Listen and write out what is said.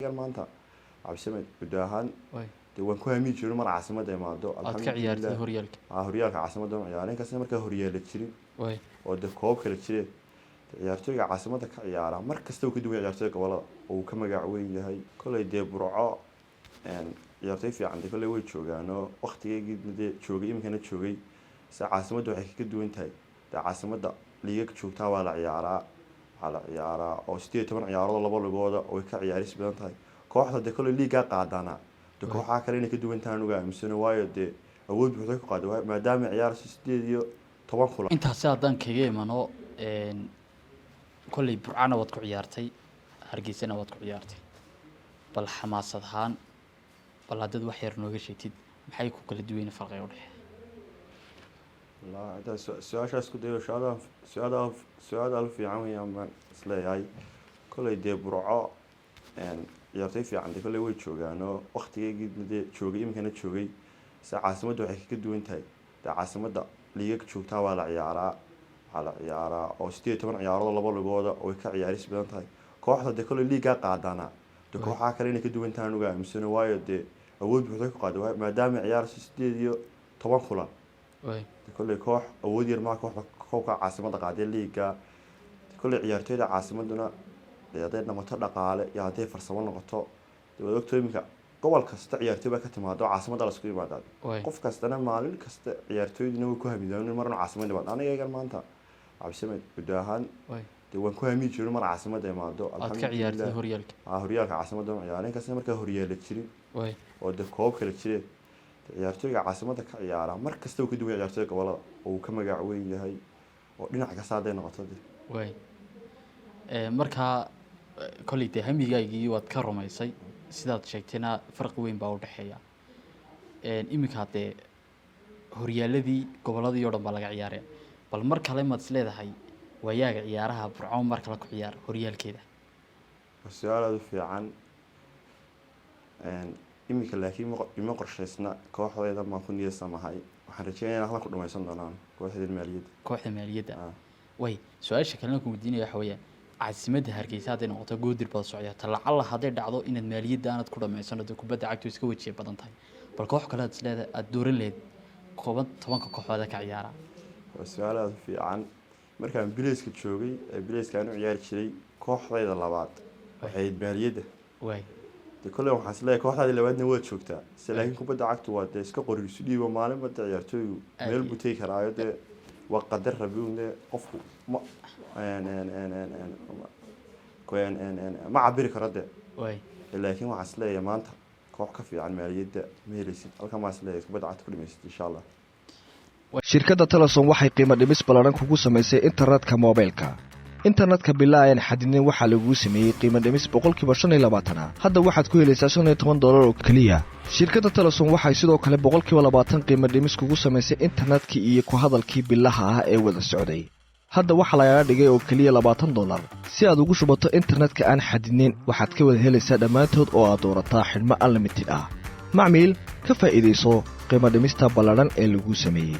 Aniga maanta, Cabdisamed, guud ahaan dee waan ku hamiyi jirin mar caasimadda imaado. Aad ka ciyaartay horyaalka? Aa, horyaalka caasimadda waan ciyaaray, inkasta markaa horyaala jirin oo dee koobab kala jireen. Ciyaartooyga caasimadda ka ciyaara mar kasta uu ka duwan yahay ciyaartooyga gobolada oo uu ka magac weyn yahay. Kolley dee Burco ciyaartooy fiican dee kolley way joogaanoo waqtigeygii dee joogay, iminkana joogay. Se caasimadda waxay kaga duwan tahay, dee caasimadda liiga joogtaa waa la ciyaaraa, waxaa la ciyaaraa oo 18 ciyaarood, laba lugooda, oo way ka ciyaaris badan tahay. Kooxda dee kolley liigaa qaadana dee kooxaha kale inay ka duwan tahay anuga aaminsano, waayo dee awood buuxda ku qaada maadaama ciyaarayso 18 kulan. Intaasi haddaan kaga imano, kolley Burcana waad ku ciyaartay, Hargeysana waad ku ciyaartay. Bal xamaasad ahaan, bal haddaad wax yar nooga sheegtid, maxay ku kala duwan farqiga udhexeeya? Wallaahi haddaa su-aashaas ku dayo, su-aal aad u fiican weeyaan baan isleeyahay. Kolley dee Burco ciyaartooy fiican dee kolley way joogaanoo waqtigeygii dee joogay, iminkana joogay. Se caasimadda waxay kaga duwan tahay, dee caasimadda liiga joogtaa waa la ciyaaraa, waxaa la ciyaaraa oo 18 ciyaarood, laba lugooda, oo way ka ciyaaris badan tahay. Kooxda dee kolley liigaa qaadana dee kooxaha kale inay ka duwan tahay anuga aaminsano, waayo dee awood buuxda ku qaada maadaama ciyaarayso 18 kulan. Kolley koox awood yar maa kooxda koobka caasimadda qaaday liiga. Kolley ciyaartooyda caasimaduna dee hadday noqoto dhaqaale iyo hadday farsamo noqoto, dee waad ogto iminka gobol kasta ciyaartooy baa ka timaado, caasimadda la isku yimaadaa. Qof kastana maalin kasta ciyaartooydina way ku hamidaan in marna caasimadda imaado. Aniga igan maanta, Cabdisamed, guud ahaan dee waan ku hamiyi jirin mar caasimadda imaado. Aad ka ciyaartay horyaalka? Aa, horyaalka caasimadda waan ciyaaray, inkasta markaa horyaala jirin oo dee koobab kala jireen. Ciyaartooyga caasimadda ka ciyaara mar kasta uu ka duwan yahay ciyaartooyga gobolada oo uu ka magac weyn yahay, oo dhinac kasta hadday noqoto dee. Way. Markaa kolley dee hamigaagii waad ka rumaysay, sidaad sheegtayna farqi weyn baa u dhexeeya. Iminka dee horyaaladii gobolladii oo dhan baa laga ciyaaraya. Bal mar kale maad is leedahay waayaaga ciyaaraha Burco mar kale ku ciyaar horyaalkeeda? Waa su-aal aada u fiican. Iminka laakiin ima qorshaysna. Kooxdayda baan ku niyadsamahay. Waxaan rajeynaya inaan halkan ku dhamaysan doonaan kooxda maaliyadda. Kooxda maaliyadda. Ah. Way, su-aasha kalena ku weydiinaya waxa weeyaan, caasimadda Hargeysa hadday noqoto, Goodir baad socota, lacalla hadday dhacdo inaad maaliyadda aanad ku dhamaysano, dee kubadda cagtu iska wejiya badan tahay, bal koox kale aad is leedahay, aad dooran lahayd kooban 10-ka kooxooda ka ciyaara? Waa su-aal aada u fiican. Markaan bileyska joogay ee bileyska aan u ciyaari jiray, kooxdayda labaad waxay ahayd maaliyadda. Dee kolley waxaan is leeyahay kooxdaadii labaadna waad joogtaa se, laakiin kubadda cagtu waa dee iska qori isu dhiibo. Maalinba dee ciyaartooygu meel buu tegi karaayo. Dee waa qadar rabi un. Dee qofku ma een een een een een een een een ma cabiri karo dee. Laakiin waxaan is leeyahay maanta koox ka fiican maaliyadda ma helaysid. Halkan baan is leeyahay kubadda cagta ku dhamaysid, insha Allah. Shirkadda Telesom waxay qiimo dhimis ballaadhan kugu samaysay internetka moobilka. Internetka bilaa aan xadidnin waxaa laguu sameeyey qiimo dhimis 25% ah. Hadda waxaad ku helaysaa $15 oo keliya. Shirkadda Telesom waxay sidoo kale 20% qiimo dhimis kugu samaysay internetkii iyo ku hadalkii bilaha ah ee wada socday. Hadda waxaa lagaga dhigay oo keliya $20. Si aad ugu shubato internetka aan xadidnayn, waxaad ka wada helaysaa dhammaantood oo aad doorataa xidhmo unlimited ah. Macmiil, ka faa'iidayso qiimo dhimista ballaadhan ee laguu sameeyey.